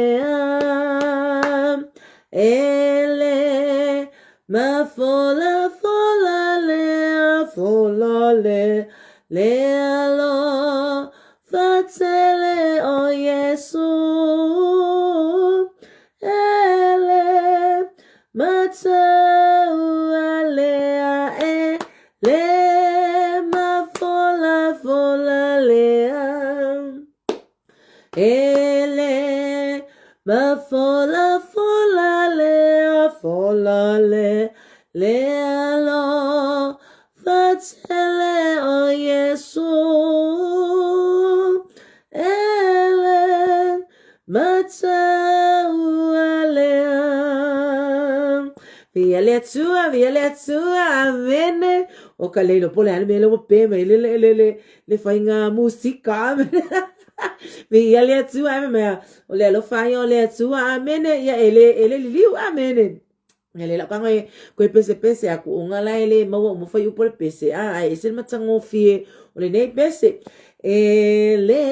lea Ele mafolafola lea fola le le alofa tele o Iesu Ele mataualea Ele mafolafola lea Ele mafolafola lea fola le le alofa tele o Iesu Ele mataualea. Viia le Atua, viia le Atua, amene. O ka le iloa po o le a le mea lea ua pe mai ai le, le, le, le, le faiga musika, amene. Viia le Atua, amene. Mea, o le alofa ia o le Atua, amene. Ia e le, e le liliu, amene. Ia lea la o e koe pesepese aku o ngā la e le maua uma fuaiupu o le pese a ae ese le matagofie o lenei pese. E le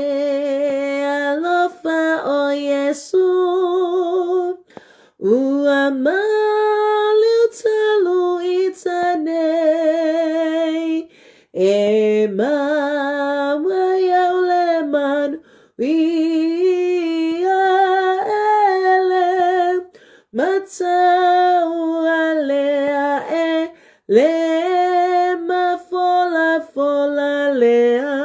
alofa o Iesu ua maliu talu i tanei e maua iau le manu ia ele mataualea ele mafolafola lea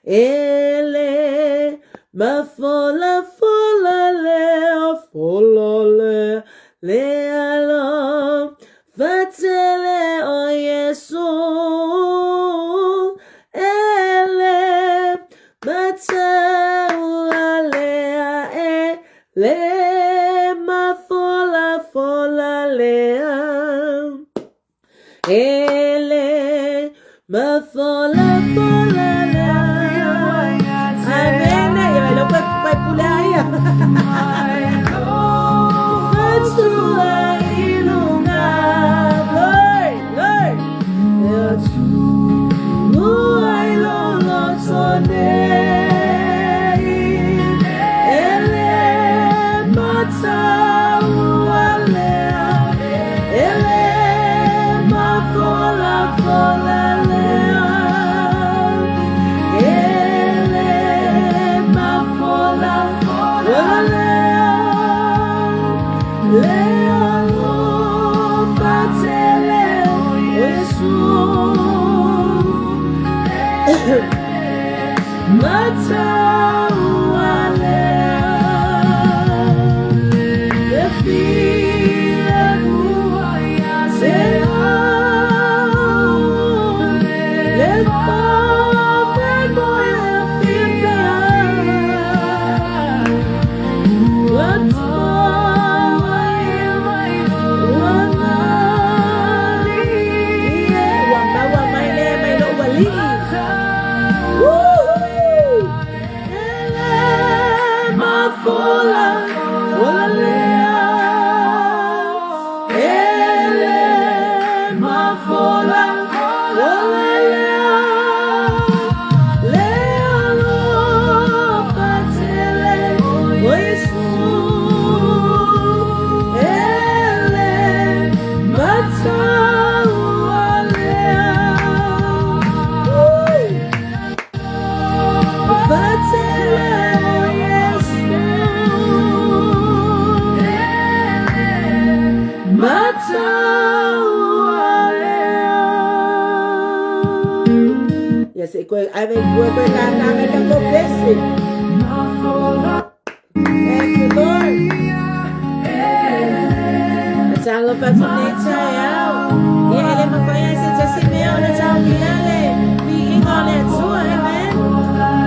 ele mafolafola lea fola lea le alofa tele o Iesu ele mataualea ele mafolafola lea ele mafolafola lea. Amene. Ia mai leo koe koe pule a ia. Fatua i luga. Glory, glory. Ua i lou loto nei Ele mataualea Ele mafolafola lea Ele mafolafola lea Le alofa tele o Iesu Mataualea Le filemu te au Le faamoemoe Ua toa ua malie Ua maua mai lea mai lou alii. Woohoo! Ele mafola fola lea Ele mafola fola lea Le alofa tele o Iesu Ele mataualea Woo! Fatele o Iesu Mataualea Ia se i koe ave i koe koe kākā mai ka kou pese. Thank you, Lord. Talofa atu nei taeao. Ia e le mawhai ai se tasi mea o le taofia le viiga o le Atua. Amen.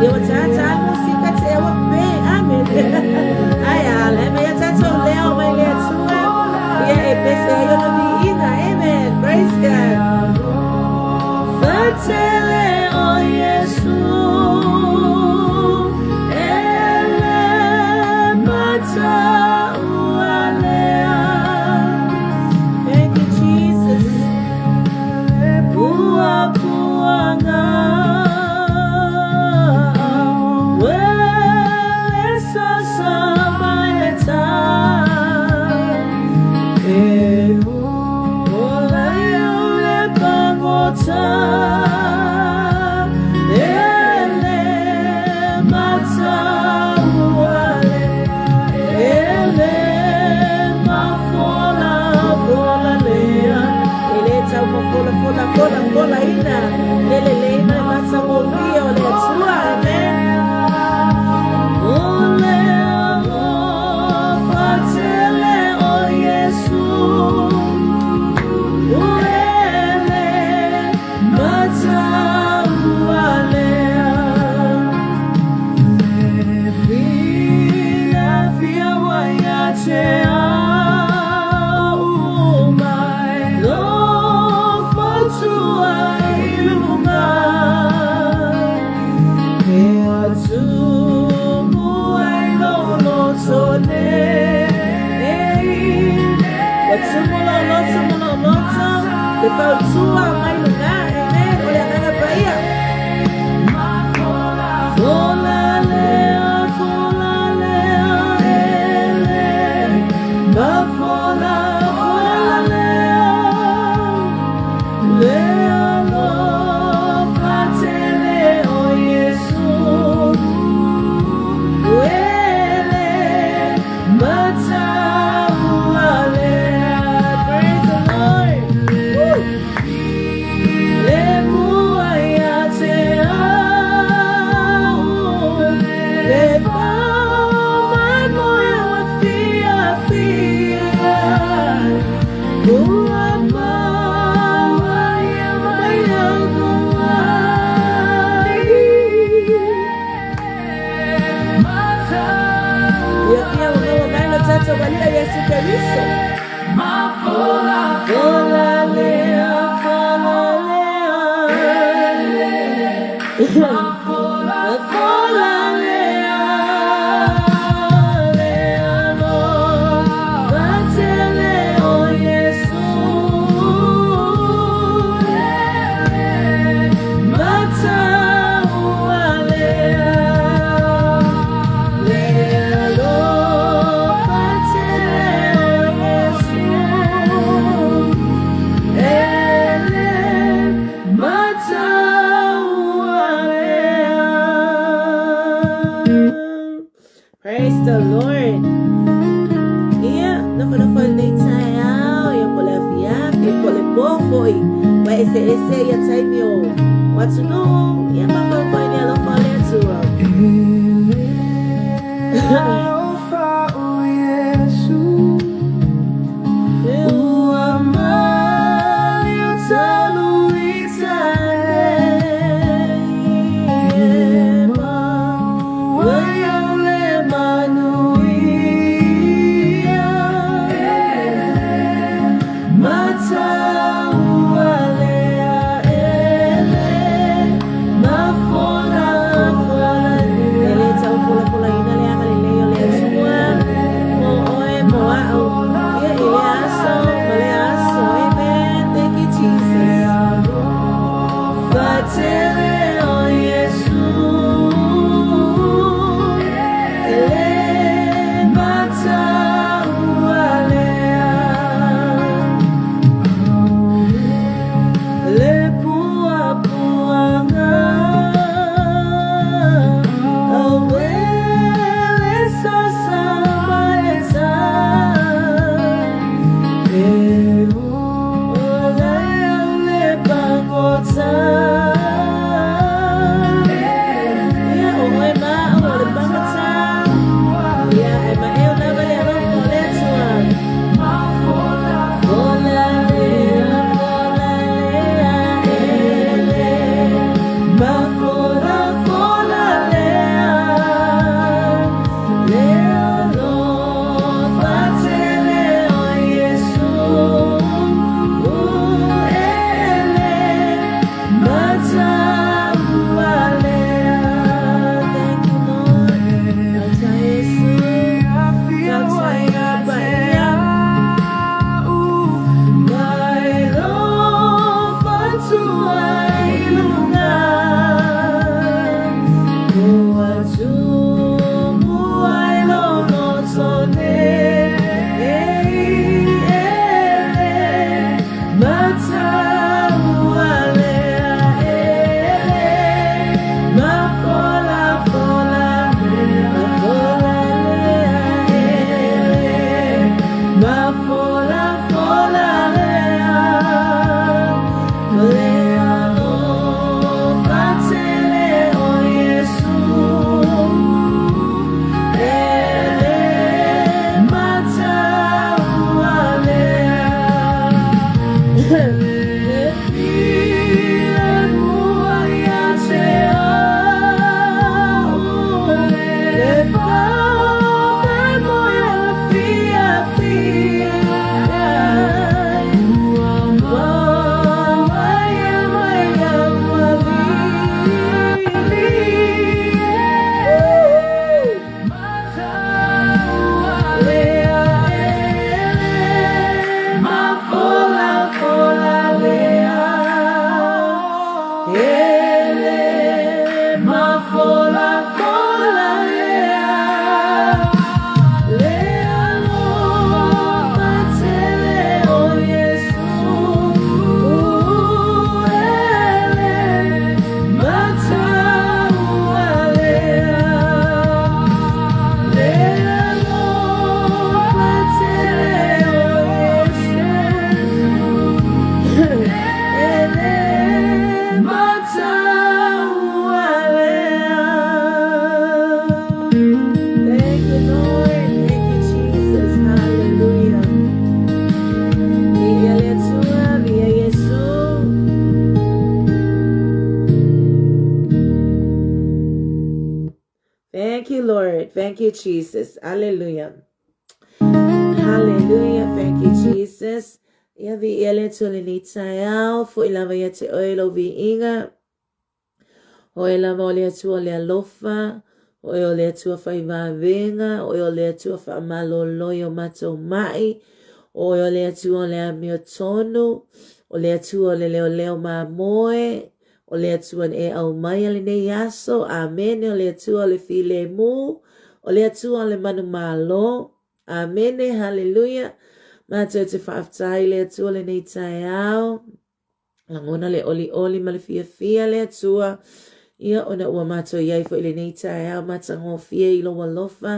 Ia ua tātā musika te ua pe. Amen. Ai ala, e mai a tātou leo mai le Atua. Ia e pese ai ona viiga. Amen. Praise God. Fatele o Iesu Ele mataualea. Thank you, te au mai lo fautua i luga. E atumu ai lou loto nei. Ua tumu lou loto ma lou loto, le fautua mai luga. Amen. O le Agaga Paia. Fola lea, fola lea, ele, ma fola, fola lea, lea alofa tele o Iesu. Ele, mataua lea. Praise the Lord. Woo. Le mua ia te au, le faamoemoe ua fiafia, ua maua ia mai aku ai. Fiafia ua maua mai lo tatou Alii Iesu Keriso. Fola lea, fola lea. Fola lea, lea alofa tele o Iesu. Mataua lea, lea alofa tele o Iesu. Ele mataua lea. Praise the Lord. Ia, nofonofo i lenei taeao, ia po o le afiafi, po o le po foi, ua eseese ia taimi o atunuu, ia mafaufau i le alofa o le Atua. Alofa o Iesu ua maliu talu i tai e maua ai au le manuia mataua lea ele mafolafala. E le taufolafolaina le agalelei o le Thank you, Jesus. Hallelujah. Hallelujah. Thank you, Jesus. Ia viia le Atua lenei taeao, foʻi lava ia te oe lou viiga. Oe lava o le Atua o le alofa, Oe o le Atua fai vavega, Oe o le Atua faamalolo i o matou maʻi, Oe o le Atua o le amiotonu, o le Atua o le leoleo mamoe, o le Atua na e aumaia lenei aso, Amene, o le Atua o le filemu, o le Atua o le manumalo, Amene, Haleluia. Matou te faafetai i le Atua lenei taeao. Lagona le olioli ma le fiafia le Atua, ia ona ua matou i ai foi lenei taeao matagofie i lou alofa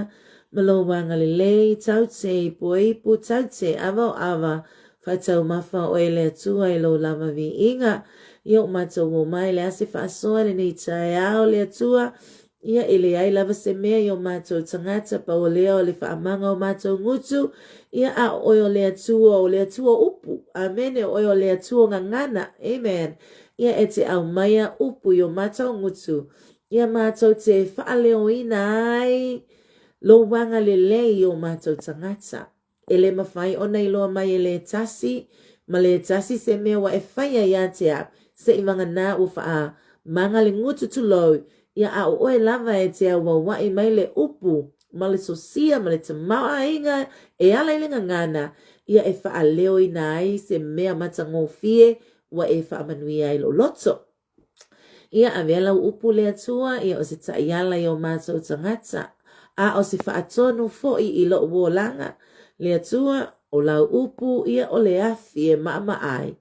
ma lou agalelei, tau te ipuipu, tau te ava o ava, faataumafa oe le Atua i lou lava viiga. Ia ua matou o mai le ase faasoa lenei taeao le Atua, Ia, e leai lava se mea i o matou tagata, pau o lea o le faamaga o matou gutu, ia, a o oe o le Atua, o le Atua o upu. Amene, o oe o le Atua o gagana. Amen. Ia, e te aumaia upu i o matou gutu, ia matou te faaleoina ai lou agalelei i o matou tagata. E le mafai ona iloa mai e le tasi ma le tasi se mea ua e faia ia te au, seʻi vagana ua faamaga le gutu tulou, ia a o oe lava e te auauaʻi mai le upu ma le sosia ma le tamaoaiga e ala i le gagana, ia e faaleoina ai se mea matagofie ua e faamanuia ai lou loto. Ia, avea lau upu le Atua, ia o se taiala i o matou tagata, a o se faatonu foi i lou olaga, le Atua, o lau upu, ia o le afi e maʻamaʻai.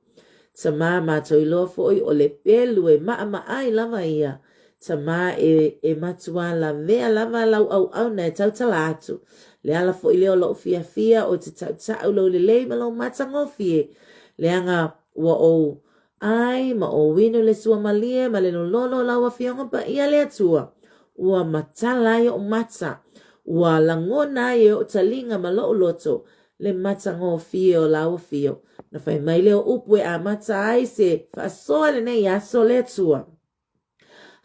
Tamā, matou iloa foi o le pelu e maʻamaʻai lava ia. Tamā, e, e matuā lavea lava lau auauna e tautala atu. Le ala foi lea o lou fiafia ou te taʻutaʻu lou lelei ma lou matagofie, leaga ua ou ʻAi ma ou inu le suamalie ma le lololo o lau Afioga Paia le Atua, ua matala ai oʻu mata, ua lagona ai e oʻu taliga ma loʻu loto le matagofie o lau afio. Na fai mai lea o upu e amata ai se faasoa lenei aso le Atua.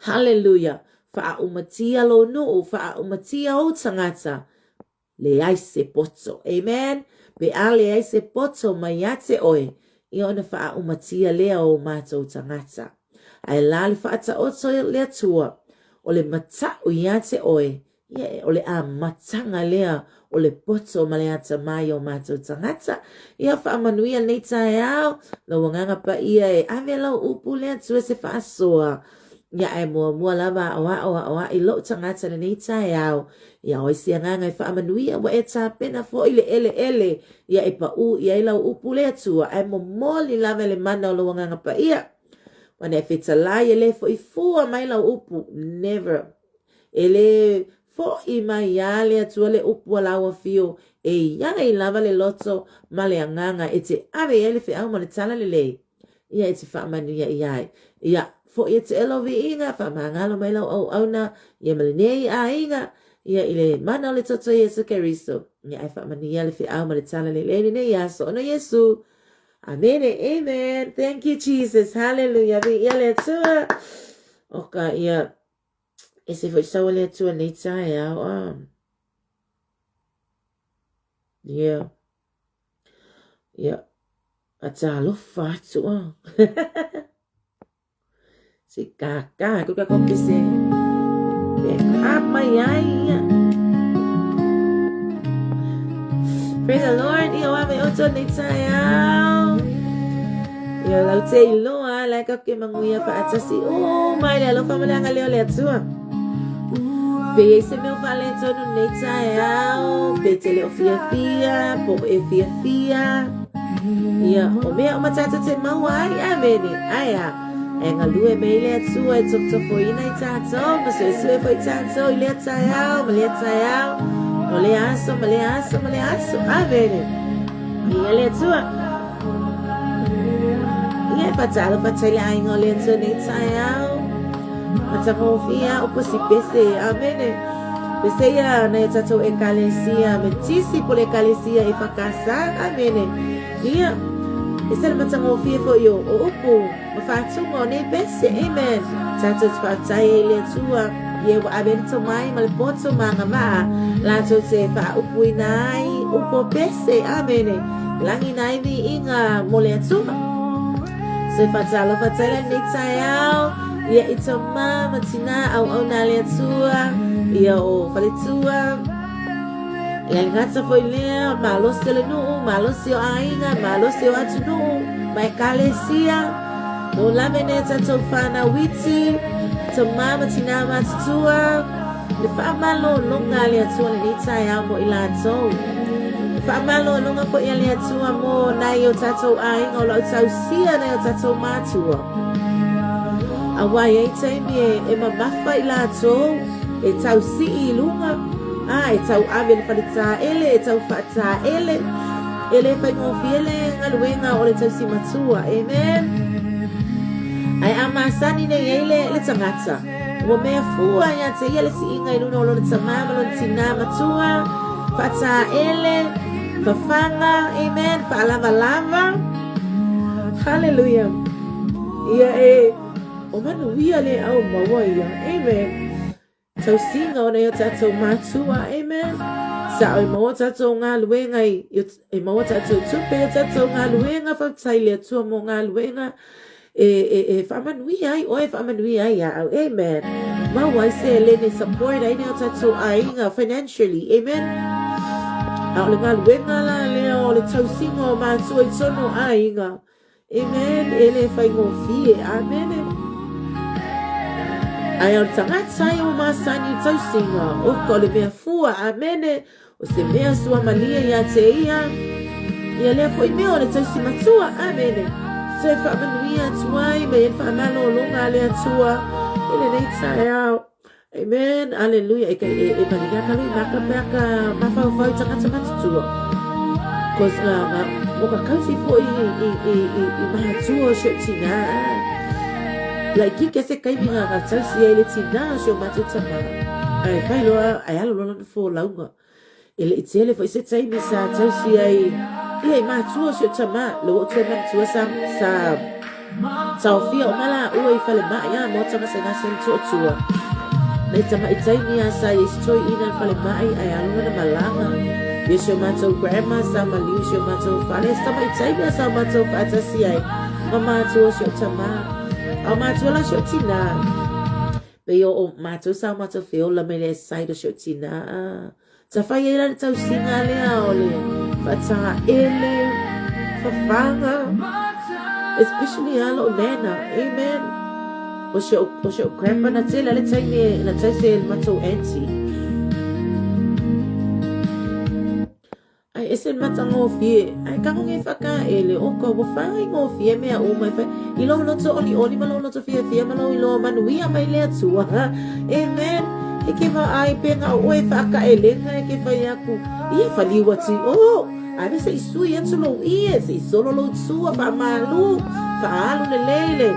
Haleluia! Faaaumatia lou nuu, faaaumatia ou tagata, leai se poto. Amen. Pe a leai se poto mai ia te oe, ia ona faaaumatia lea o matou tagata. Ae la le faataoto le Atua, o le mataʻu ia te oe, ia o le amataga lea o le poto ma le atamai o matou tagata. Ia faamanuia lenei taeao, lou agaga paia e ave lau upu le Atua se faasoa. Ia ae muamua lava aoao aoaʻi lou tagata lenei taeao. Ia o ai se agaga e faamanuia ua e tapena foi le eleele ia e paʻū i ai lau upu le Atua ae momoli lava i le mana o lou agaga paia. Ua na e fetalai e le foʻi fua mai lau upu. Never. E le foʻi mai iā le Atua le upu a lau afio e i ai lava le loto ma le agaga e te ave i ai le feau ma le talalelei. Ia e te faamanuia i ai. Ia, foʻi e te elo viiga, faamagalo mai lau auauna, ia ma lenei aiga, ia i le mana o le toto Iesu Keriso. Ia ae faamanuia le feau ma le talalelei lenei aso ona Iesu. Amene, amen. Thank you, Jesus. Hallelujah. Viia le Atua. Oka, ia, e se foi saua le Atua nei taeao. Ah. Yeah. Ia, a talofa atu a. Se kākā, ko ka koke se. Pe ka mai ai ia. Praise the Lord, ia wa me oto nei taeao. Ia lau te iloa, lai ka ke manguia whaatasi. Oh, mai le alofa ma le anga leo le atua. Pe i ai se mea o faaletonu lenei taeao, pe te le o fiafia, po o e fiafia. Ia, o mea uma tātou te maua ai, amene, ae a. E galue mei le Atua e tofotofoina i tātou, ma suesue foi tātou i lea taeao, ma lea taeao, no lea aso, ma lea aso, ma lea aso, amene. Ia le Atua. Ia e whataalo whatai le aiga o le Atua nei taeao. Matagofie o pusi pese. Amene. Pese ia na e tatou ekalesia me tisi po le ekalesia e whakasa. Amene. Ia. E se le matagofie foi o, o upu ma whātunga o nei pese. Amen. Tatou te whaatai e le Atua. I e ua ave ai le tomai ma le poto ma agavaa latou te faaupuina ai upu o pese. Amene. Lagina ai viiga mo le Atua. So e faatalofa atu ai la i lenei taeao ia i tama ma tinā auauna a le Atua, ia o faletua, Ia le gata foi lea, malosi o le nuu, malosi o aiga, malosi o atunuu, ma ekalesia, o lave nei tatou whānau iti, tamā ma tinā matutua, le whaamalologa a le Atua lenei taeao mo i latou. Le whaamalologa foi a le Atua mo nai o tatou aiga o lo o tausia nai o tatou mātua. Auā e i ai taimi e, e mamafa i latou, e tau sii i luga, ā, e tau ave i le fale tāele, e tau faatāele, e le faigofie le galuega o le tausi matua. Amen. Ae a masani nei ai le, le tagata, ua mea fua ia te ia le siiga i luna o lona tamā ma lona tinā matua, faatāele, fafaga, amen, faalavalava. Hallelujah. Ia e, O manuia le au maua ia. Amen. Tausiga o nei o tātou mātua. Amen. Sa o e maua tātou galuega i, e maua tātou tupe o tātou galuega, whautai le Atua mō galuega, e, e, e whaamanuia ai oe, whaamanuia ai a au. Amen. Maua ai se lene support ai nei o tātou aiga financially. Amen. A o le galuega la lea o le tausiga o mātua i tonu aiga. Amen, e le whaingofie. Amen. Ae o le tagata ai o masani i tausiga, o ka o le mea fua, amene, o se mea suamalie ia te ia, ia lea foi mea o le tausi matua, amene. So e faamanuia atu ai ma ia le faamalologa a le Atua i lenei taeao. Amen. Aleluia. E, e, e maringa ka lui maka pea ka mafaufau i tangata matutua. Cause ngā, ngā, mo ka kausi fo i, i, i, i, i mahatua o sio tina. Like ki ke se kaimi ngā ngā tausi ai le tina o sio mātou tama. Ai whai loa, ai alo loa lana fō launga. E le i tele foi se taimi sa tausi ai ia i mātua o si o tamā, le ua toe manatua sa, sa taofia uma lāua i falemai a mo tagasegase le tuatua. Nei tamaʻi taimi a sa i si toeʻina i falemai ae alu lana malaga. Ia si o mātou grandma sa maliu i si o mātou fale, si tamaʻi taimi a sa o mātou faatasi ai ma mātua o si o tamā. A o mātua la si o tinā. Pei o o mātou sa o mātou wheola mai le side o si o tinā. Sa whai ai la le tausiga lea o le whataele, whawhanga, especially a lo nana, amen. O si o, o si o grandpa na tele le taimi na tause le matou auntie. Ae ese le matagofie, ae kahoge e whakaele, o ka ua whaingofie mea uma e whai, i lou loto olioli ma lou loto fiafia ma lou iloa manuia mai le Atua. Amen. E ke vaai pe nga o oe whakaelenga e ke whai aku, ia whaliu atu i o, ae me se i sui atu lou ie, se i solo lou tua, whaamalu, whaalu le lei le,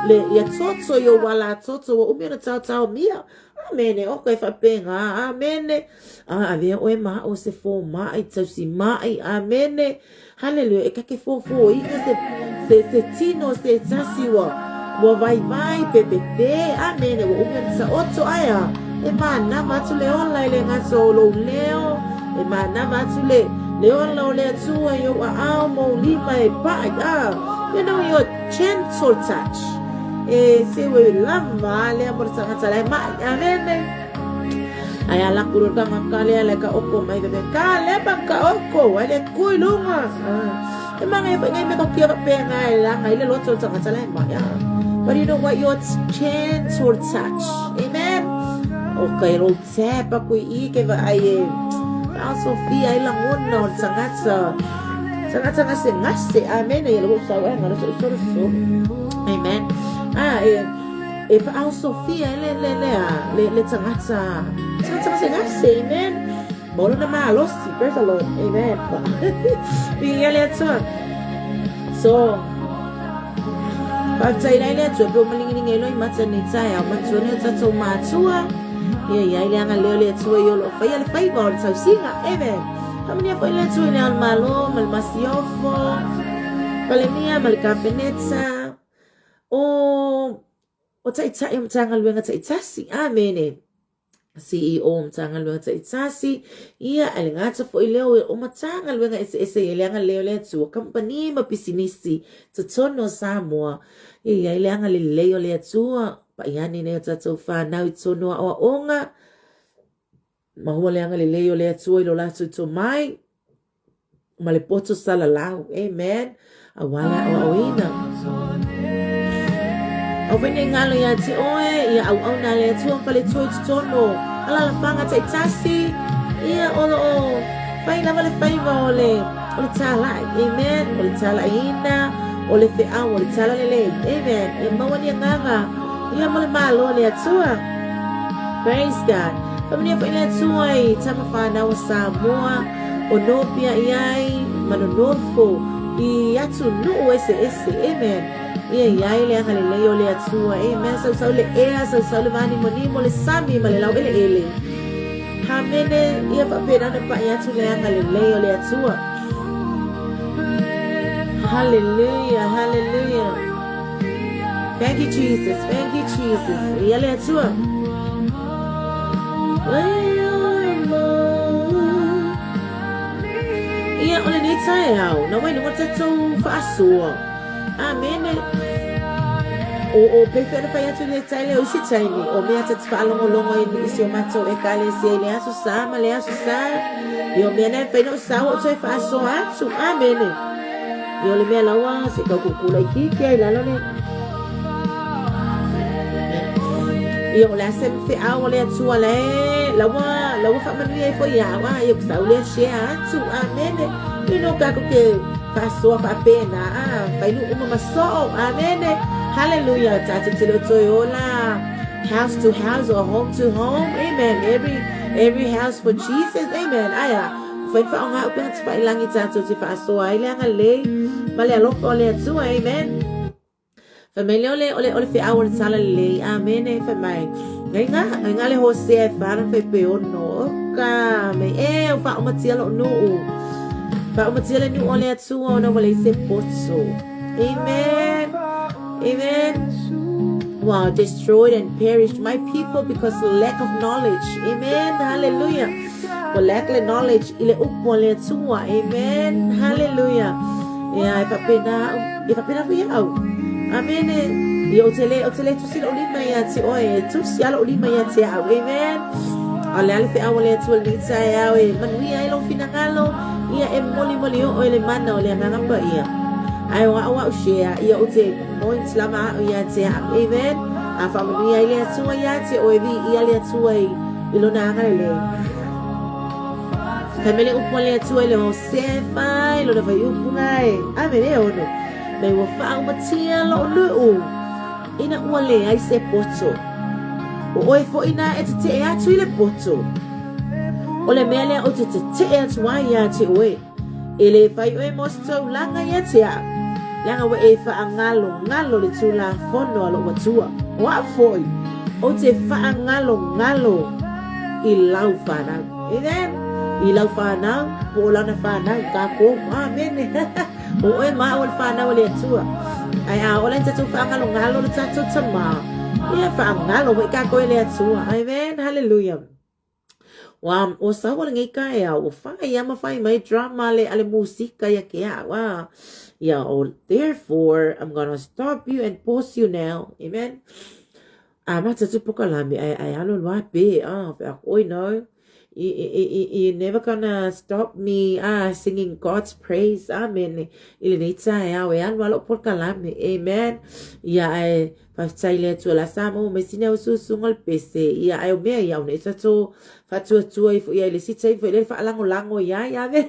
le, ia toto i o wala toto, ua umi ona taotao mia. Amene, o koe whapenga, amene. A avea oe ma o se fō mai, tausi mai, amene. Haleluia, e kake fōfō inga se, se, se tino, se tasi ua, ua vaivai, pepepe, amene, ua umi ona taoto ae a, e mānava atu le ola i le gata o lou leo, e mānava atu le, le ola o le Atua i ou aao ma ou lima e paʻa, ah, you know, your gentle touch. E se ue lava lea mo le tagata la e mai, amene. Ai ala kuro ka ngaka lea le ka oko mai ka ka le pa ka oko ai le kui lunga. E manga e ngai me ka kia ka pe ngai la ngai le loto tagata la e mai. Ah. But you know what? Your gentle touch. Amen. Okay, ro tap aku i ke va ai e. A Sofia i langona o le tagata. Tagata ngase ngase. Amen. Ia le sau e ngalo so so so. Amen. Ah, e e whaao Sofia e le le le a le le tagata. Tagata ngase ngase. Amen. Maolo na malosi. Praise the Lord. Amen. Viia le Atua. So, Faafetai la i le Atua pe ua malingilingi ai loa i mata nei taeao matua nei o tatou matua. Ia i ai le agalelei o le Atua i o lo o faia le faiva o le tausiga. Amen. Faamanuia foi le Atua i le Ao o le Malo ma le Masiofo, Palemia ma le Kapeneta, o o Taitai o Matagaluega taitasi. Amene. CEO o Matagaluega taitasi, ia, ae le gata foi lea o Matagaluega eseese i ai le agalelei o le Atua, kamupani ma pisinisi, totonu o Samoa, ia i ai le agalelei o le Atua, pai ane nai o tatou whanau i totonu o aoaoga, maua le agalelei o le Atua i lo latou tomai, ma le poto salalau. Amen. Auā le aoaoina. Aua foi nei galo ia te oe, ia auauna a le Atua ma faletua i totonu o alaalafaga taitasi, ia o lo o fai lava le faiva o le, o le talai. Amen. O le talaiina, o le feau, o le talalelei. Amen. Ia maua ni agaga, ia mo le Malo o le Atua. Praise God. Faamanuia foi le Atua i tama whanau o Samoa, o nopia i ai ma nonofo i atunuu eseese. Amen. Ia i ai le agalelei o le Atua. Amen. Sausau le ea, sausau le vānimonimo, le sami ma le laueleele. Amene. Ia faapena ona pa'i atu le agalelei o le Atua. Hallelujah, hallelujah. Thank you, Jesus. Thank you, Jesus. Ia le Atua. Ia, o lenei taeao, na wai luga tatou whaasoa. Amene. O, o pefea na whai atu le tae leo isi taimi, o mea ta te whaalongolongo i nisi o matou ekalesia i le aso sa ma le aso sa. Ia o mea na e whai na o sa o toe whaasoa atu. Amene. Ia o le mea laua se tau kukula i kiki ai lalo le. Ia o le a se feau o le Atua le laua laua faamanuia ai foi ia au a ia kusau lea share atu amene. I no kākou ke faasoa faapena a fai nu uma ma soo amene. Hallelujah. Tātou te leo toe ola house to house or home to home. Amen. Every house for Jesus. Amen. Aia. Whai whaonga au pena te whailangi tātou te whaasoa ai le agalelei ma le alofa o le Atua. Amen. Whai mai le ole, ole, ole whiau o le tala lelei. Amen. E whai mai. Ngai ngā, ngai ngā le Hosea e whāna whai pe ono. O ka me e o whaomatia lo nuu. Whaomatia le nuu o le Atua ona wale se poto. Amen. Amen. Wow, destroyed and perished my people because lack of knowledge. Amen. Hallelujah. Ua lack le knowledge i le upu a le Atua. Amen. Hallelujah. Ia, e faapena au, e faapena foi au. Amen. Ia, ou te le, ou te le tusi lou lima ia te oe, e tusi a lou lima ia te au. Amen. A o le a le feau a le Atua i lenei taeao e manuia ai lou finagalo, ia e molimoli oo i le mana o le Agaga Paia. Ae o a'u a'u share, ia ou te point lava a'u ia te a'u. Amen. A faamanuia ai le Atua ia te oe, viia le Atua i i lona agalelei. Fai mai le upu a le Atua i le Josefa i lona fuaiupu e. Amene e ono. Mai ua faaumatia lo'u nuu ina ua leai se poto. O oe foi na e tete'e atu i le poto. O le mea lea ou te tete'e atu ai ia te oe. E lē fai oe mo se taulaga ia te au, leaga ua e faagalogalo le Tulafono a lou Atua. O au foi, ou te faagalogalo i lau fanau. Amen. I lau fanau, po o lana fanau, kākou. Amene. O oe ma au o le fanau a le Atua. Ae a ola i tatou faagalogalo le tatou Tamā, ia faagalo foi kākou e le Atua. Amen. Hallelujah. Ua, ua sau lenei taeao, ua fai a ma fai mai drama le a le musika ia ke au, a. Ia, oh, therefore, I'm gonna stop you and pause you now. Amen. A mata tu pokalame, ai, ai alo lua pe, a, fe ako, oi no. You, you, you never gonna stop me ah, singing God's praise. Amen. I lenei taeao, e alu alo pokalame. Amen. Ia, ai, Faafetai i le Atua la sa maua mai sina usuusuga o le pese ia ae o mea ia ona e tatou faatuatua ifo ia i le isi taimi foi lea le faalagolago i ai amen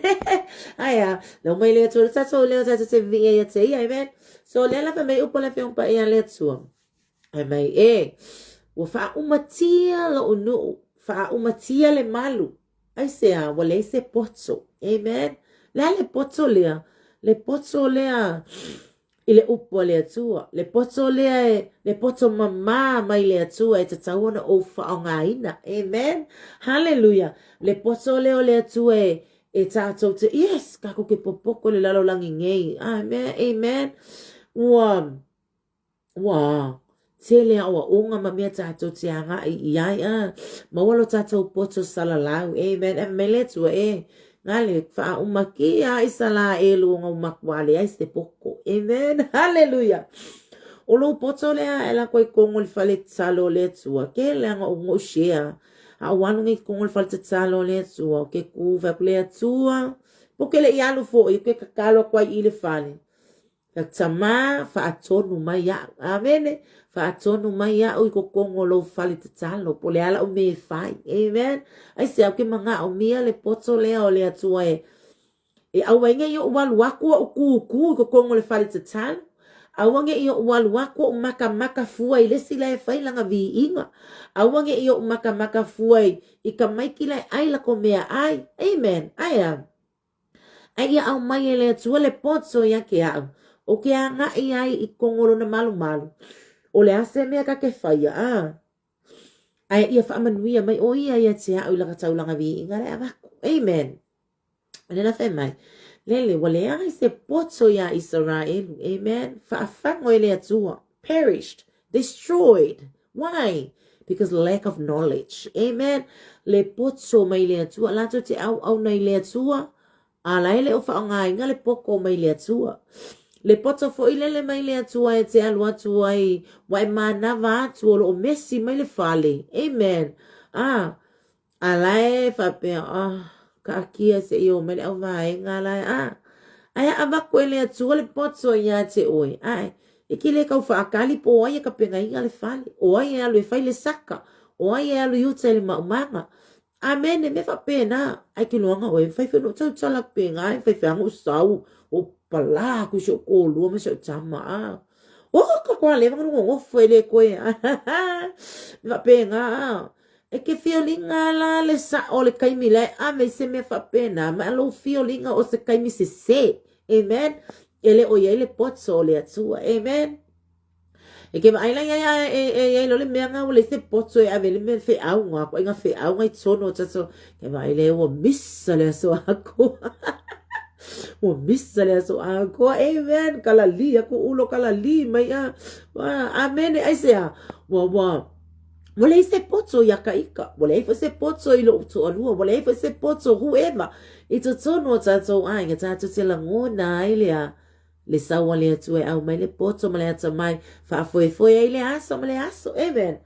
ae a lau mai le Atua le tatou leo tatou te viia ia te ia amen so lea la fai mai upu a le Afioga Paia a le Atua fai mai e ua faaumatia lou nuu faaumatia le malu aisea ua leai se poto amen le a le poto lea le poto lea i le upu a le Atua, le poto lea e, le poto mamā mai le Atua e tatau ona ou faaaogaina. Amen. Hallelujah. Le poto lea o le Atua e, e tātou te, yes, kākou ke popoko le lalolagi nei. Amen. Amen. Ua, ua, Tele aʻoaʻoga ma mea tātou te agai i ai, a maua lo tātou poto salalau. Amen. E mai le Atua, e ngale whaaumaki a i sala e luonga umakuale ai se poko. Amen. Hallelujah. O lou poto lea e la koe kongo le fale tatalo o le Atua. Ke leaga o ngou share. A o alu ngai kongo le fale tatalo o le Atua. O ke ku whai ku le Atua. Po ke le i alu fo i ke kakalo aku ai i le fale. Ka tama faatonu mai iaʻu. Amene. Faatonu mai iaʻu i kokogo o lou fale tatalo, po o le a laʻu mea e fai. Amen. Aisea ou ke manaʻomia le poto lea o le Atua e e ʻaua ai nei oʻu alu aku oʻu kūkū i kokogo o le fale tatalo. ʻAua neʻi oʻu alu aku oʻu makamaka fua i le isi la e fai lana viiga. ʻAua neʻi oʻu makamaka fua i, i ka maiki la e ʻai lako meaʻai. Amen. Aea. A ia aumai e le Atua le poto ia ke aʻu, o ke agaʻi ai i kogo lona malumalu. O le a se mea ka ke whaia, a? A ia whaamanuia mai o ia ia te aʻu i laka taulanga viiga le avaku. Amen. Le la whai mai. Lele, ua leai se poto iā Isaraelu. Amen. Faafago e le Atua. Perished. Destroyed. Why? Because lack of knowledge. Amen. Le poto mai le Atua. Latou te auauna i le Atua. A la e le o whaongainga le poko mai le Atua. Le poto foi lele mai le Atua e te alu atu ai wa e manava atu o loo mesi mai le fale. Amen. Ah, A la e faapea, oh, kaakia se i o mai le auvaega la e, ah, ae a avatu e le Atua le poto iā te oe, ae, e ke le kau whaakali po o ai e kapengaina le fale, o ai e alu e fai le saka, o ai e alu i uta i le maumaga. Amene, me faapena, ae ke loaga oe, fai whai no tau tala penga, e fai whai ango sau, o pala aku i si o kōlua ma si o tama, ah. O, ka koa lewa nganu ngofo e le koe, ah, me faapena, ah. E ke fiolinga la le saʻo o le kaimi la e ave i se mea faapena, ma lou fiolinga o se kaimi sesē. Amen. E le o i ai le poto o le Atua. Amen. E ke vaai la ia ia e e e lo le mea nga ua leai se poto e ave le mea feauga ko inga feauga i tonu o tatou ke vaai le ua misa le aso akoa. Ua misa le aso akoa. Amen. Kalali aku ulo kalali mai a. Amen. Aisea. Ua ua Ua leai se poto iā ka ika, ua leai foi se poto i loʻu toalua, ua leai foi se poto whoever i totonu o tātou aiga, tātou te lagona ai lea le sau a le Atua e aumai le poto ma le atamai, faafoefoe ai le aso ma le aso. Amen.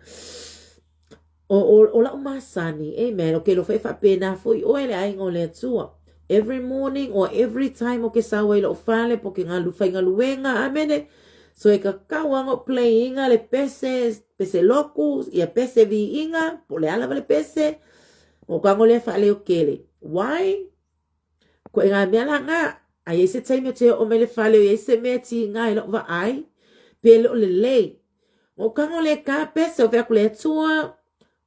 O, o, o lau masani, amen, o ke lofa e faapena foi oe le aiga o le Atua. Every morning or every time o ke sau ai loʻu fale po ke galu faigaluega, amene. So e kakau aga o playinga le pese, pese loku, ia pese viiga, po le a lava le pese, o kago lea faaleo kele. Why? Ko e ngā mea la ngā, a iai se taimi o te oo mai le fale o iai se mea tiga i loʻu vaai, pe le o lelei. O kago le ka pese o fea ku le Atua,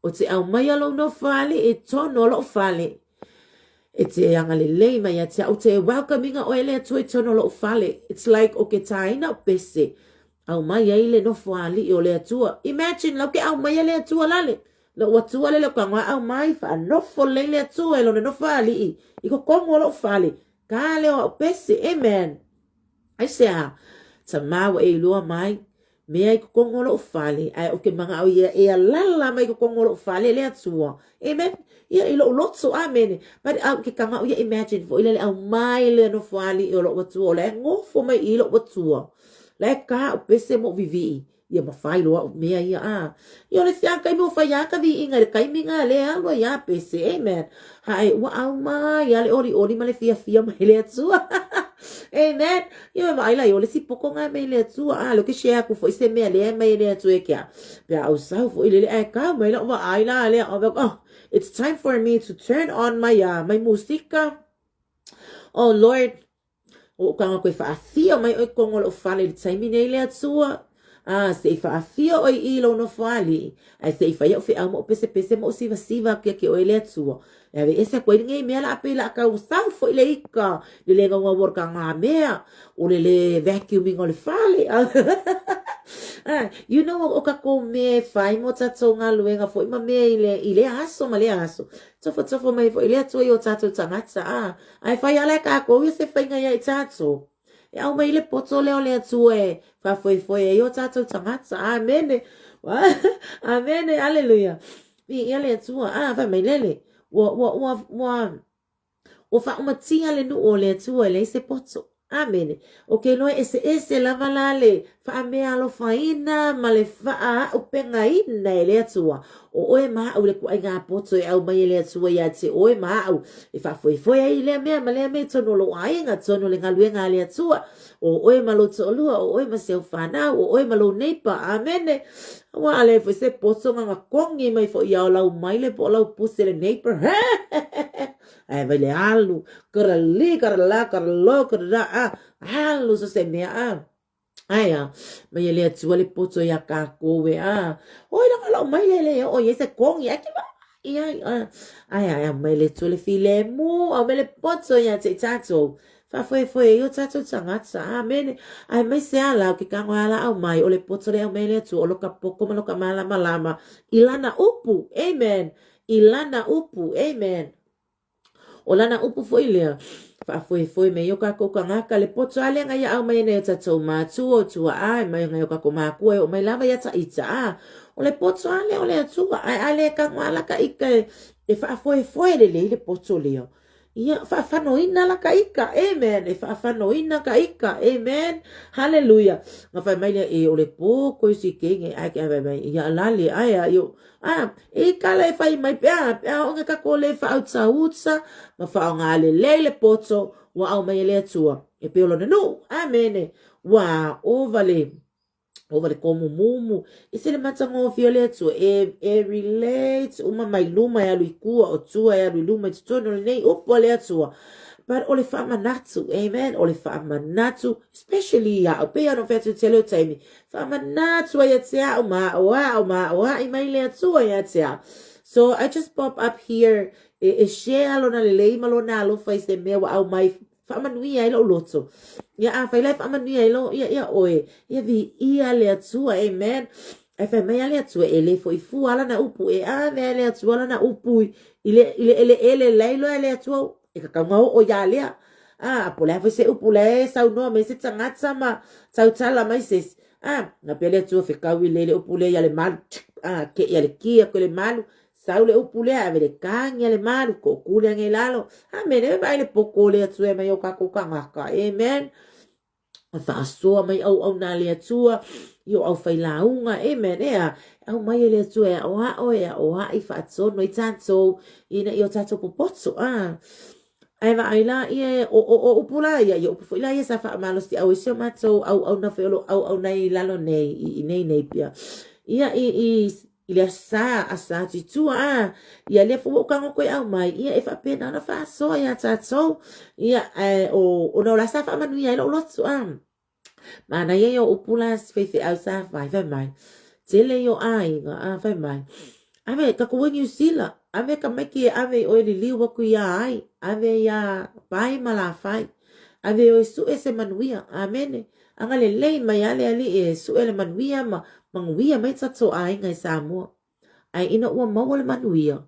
O te aumaia lou nofo aliʻi tonu o loʻu fale. E te agalelei mai ia te au te welcoming oe le Atua i tonu o loʻu fale. It's like o ke tāina o pese. Aumai ai le nofo aliʻi o le Atua. Imagine lau ke aumaia le Atua lale. Loʻu Atua lele o ka ngoa aumai whaanofo lei le Atua e lona nofo aliʻi i kokomu o loʻu fale. Ka leo au pese. Amen. Aisea, tamā ua e iloa mai, mea i kokogo o loʻu fale, ae o ke manaʻo ia e alala mai kokogo o loʻu fale le Atua. Amen. Ia i loʻu loto, amene. But au ke kagaʻo ia imagine foi lele aumai le nofo aliʻi o loʻu Atua, o la e nofo mai i loʻu Atua. La e ka au pese mo vivii. Ia mawhai loa o mea ia, a. Ia o le sia kaimi o whai a ka viiga i le kaimi nga le alu ai a pese, amen. Hae ua au mai a le oli oli ma le fia fia mai le Atua. Amen. Ia me vaai la i o le si poko nga mai le Atua, a le ke share aku foi se mea lea mai le Atua e kia. Pe a au sau foi lele ae kau mai la vaai la lea, oh, it's time for me to turn on my, my musika. Oh Lord, O ka koe whaafio mai oi kongo loʻu fale i le taimi nei le Atua. A, se i whaafio oi i lou nofo aliʻi, ae se i fai au feʻau ma o pesepese ma o sivasiva aku ia ke oe le Atua. E awe ese aku ai lenei mea la a pei la a kau sau foi le ika, le le gaugau o ka ngā mea, o le le vacuuming o le fale. Ah, you know, o kakou mea e whai mo tatou galuega foi ma mea i le, i lea aso ma lea aso. Tofotofo mai foi le Atua i o tatou tagata, a, Ae whai ala e kākou ia se whainga ia i tātou. E aumai le poto lea o le Atua e faafoefoe ai o tatou tagata. Amene. Amene. Aleluia. Viia le Atua. A, fai mai lele. Ua, ua, ua, ua, ua faaumatia le nuu o le Atua e leai se poto. Amene. Ou te iloa e eseese lava la le faameaalofaina ma le faaaaupegaina e le Atua o oe ma a'u i le ituaiga poto e aumai e le Atua ia te oe ma a'u e faafoefoe ai lea mea ma lea mea i totonu o lou aiga, totonu o le galuega a le Atua, o oe ma lou toalua, o oe ma si au fanau, o oe ma lou neighbor. Amene. Aua a leai foi se poto na ona kogi mai foi ia o lau maile po o lau pusi e le neighbor. Ae vai le alu, karali, karala, karalo, karara, a, alu so se mea, a. Ae a, mai e le Atua le poto iā kākou e, a. Oi langa lau mai le le oo i ai se kogi, ae ke vaai ai, a. Ae a, e aumai le Atua le filemu, aumai le poto iā te i tātou. Faafoefoe ai o tātou tagata, amene. Aemaise a la o ke kago a la aumai, o le poto le aumai e le Atua, o lo ka poko ma lo ka mālamalama i lana upu, amen. I lana upu, amen. O lana upu foi lea, faafoefoe mai ai o kākou kānaka, le poto lava lea na ia aumai ai nai o tatou mātua, o tua'a, e mai nai o kākou mākua e oo mai lava ia ta'ita, a, o le poto lava lea o le Atua, ae a le tago lava la ka ika e faafoefoe lelei le poto lea, ia, faafanoina la ka ika, amen, e faafanoina ka ika, amen, haleluia. Na fai mai lea, e o le poto i si keine, ae ke fai mai, ia lale, ae a, io, A, e kala e fai mai pe a, pe a o ka ko le faautauta ma faaaoga lelei le poto ua aumai e le Atua e pei o lona nuu. Amene. Ua ova le ova le komumumu. E se le matagofie o le Atua e, e relate uma mai luma e alu i tua o tua e alu i luma i totonu o lenei upu a le Atua. But o le faamanatu, amen, o le faamanatu, especially ia'u, pei ona ou fai atu i le tele o taimi, Faamanatu ai ia te a'u ma aʻoaʻo ma aʻoaʻi mai le Atua ia te a'u. So I just pop up here e, e share lona lelei ma lona alofa i se mea ua aumai faamanuia ai lo'u loto. Ia afai la e faamanuia ai lo, ia, ia ʻoe, ia viia le Atua, amen. Ae fai mai a le Atua, e le fo'i fua lana upu, e ave a le Atua lana upu i le, i le eleele la e iloa e le Atua e tatau ona oo iā lea. A, po o le a foi se upu la e saunoa mai se tagata ma tautala mai se isi. A, na pea le Atua fetau i le le upu lea ia le malu, a, keʻi a le ki atu i le malu, sau le upu lea, ave le kagi a le malu, toʻotū le age i lalo. Amene, e vaai le poto o le Atua e aumai o tatou tagata. Amen. Faasoa mai auauna a le Atua i o aufailauga, amen, ea, aumai e le Atua e aʻoaʻo, e aʻoaʻi faatonu ai tatou ina ia o tatou popoto, a. Ae vaai la ia, o, o, o upu la ia, ia upu foi la ia sa faamalosiau ai si o matou auauna foi o lo o auauna ai i lalo nei, i, i nei nei pia. Ia, i, i, i le Asa, Asa atu i tua, a, ia lea foi ua ou tago toe aumai, ia e faapena ona faasoa iā tatou, ia, ae o, ona o la sa faamanuia ai lou loto, a. Manaia ia o upu la faifeau sa fai, fai mai, tele i o aiga, a, fai mai, ave, tatou o i Niu Sila, ave tamaiti e ave i oe liliu atu iā ai, ave iā Pai ma Lafai, ave o e sue se manuia, amene. Agalelei mai a le Alii e sue le manuia ma manuia mai tatou aiga i Samoa. Ae ina ua maua le manuia,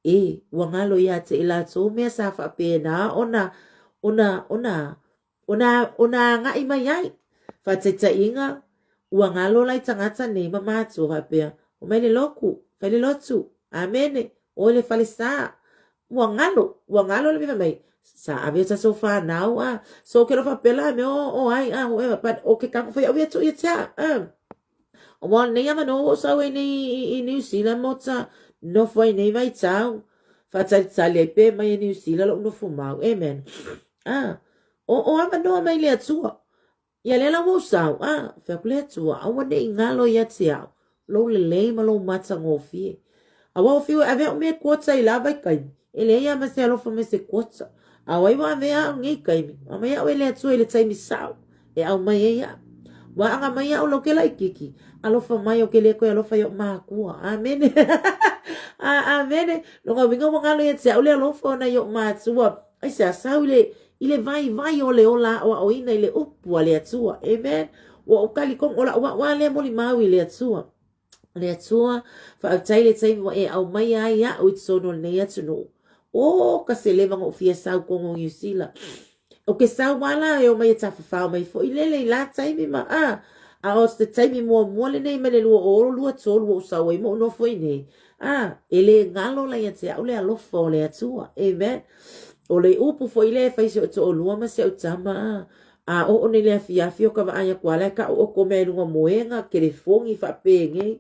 e, ua galo ia te i latou mea sa faapena ona, ona, ona, ona, ona agai mai ai. Faataitaiga, ua galo lai tagata nei ma matua faapea, Omai le loku, fai le lotu, amene, oe le falesa, Ua galo, ua galo le mea fai mai, sa ave o tatou whanau, a. So, ke lofa pela me o, o ai, a, whatever, but o ke kako whai au ia tu ia tea, a. Wa nei ama no o sau ai nei i, i New Zealand mo ta nofo ai nei vai tau. Whātalitali ai pe mai e New Zealand lou nofo mau, amen. A, o, o ama noa mai le Atua. Ia lea la ua ou sau, a, fai atu le Atua, aua ne i galo ia te au, lou lelei ma lou matagofie. Aua ua fiu e ave au mea kuota i la vaitaimi, e leai a ma se alofa mai se kuota. A o ai ua avea au nei taimi, aumai au e le Atua i le taimi sao, e aumai ai au. Ua aga mai au lau ke laʻikiki, alofa mai o ke le koe alofa i oʻu mākua. Amene. A, amene. No ka uiga ua galo ia te au le alofa ona i oʻu mātua. Aisea, sau i le, i le vaivai o le ola aʻoaʻoina i le upu a le Atua. Amen. Ua ou talitonu, o la'u a'u a lea molimau i le Atua. Le Atua, faafetai le taimi ua e aumaia ai a'u i totonu o lenei atunuu. O ka seleva na ou fia sau tonu o Niu Sila. O ke sau lava la e omai e tafafao mai foi lele i la taimi ma a, a o se taimi muamua lenei mai le 2023 ua ou sau ai ma ou nofo i inei, a, e le galo la ia te au le alofa o le Atua. Amen. O le upu foi lea e fai i si ou toalua ma si au tama, a, a oo nei le afiafi o ka vaai aku lava la e taoto mea i luga moega, telefoni faapenei.